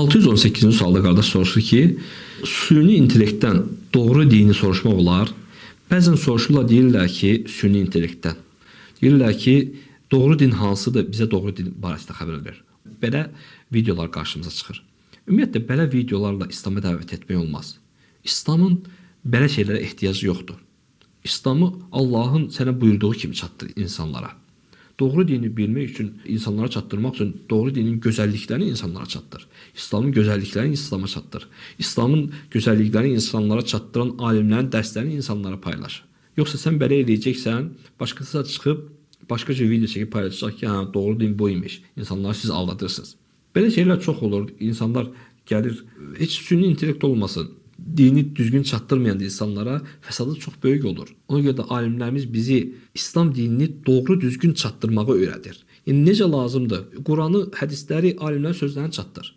618-ci sualda qardaş soruşur ki, süni intellektdən doğru dini soruşmaq olar? Bəzən soruşurlar, deyirlər ki, süni intellektdən. Deyirlər ki, doğru din hansıdır? Bizə doğru din barəsində xəbər ver. Belə videolar qarşımıza çıxır. Ümumiyyətlə belə videolarla İslama dəvət etmək olmaz. İslamın belə şeylərə ehtiyacı yoxdur. İslamı Allahın sənə buyurduğu kimi çatdır insanlara. Doğru dini bilmək üçün, insanlara çatdırmaq üçün doğru dinin gözəlliklərini insanlara çatdır. İslamın gözəlliklərini İslama çatdır. İslamın gözəlliklərini insanlara çatdıran alimlərin dərslərini insanlara paylaş. Yoxsa sən belə eləyəcəksən, başqası da çıxıb başqa cür video çəkib paylaşacaq ki, hə, doğru din bu imiş. İnsanları siz aldadırsınız. Belə şeylər çox olur. İnsanlar gəlir, heç süni intellekt olmasın, dini düzgün çatdırmayan insanlara fəsadı çox böyük olur. Ona görə də alimlərimiz bizi İslam dinini doğru düzgün çatdırmağı öyrədir. Yəni necə lazımdır? Quranı, hədisləri, alimlərin sözlərini çatdır.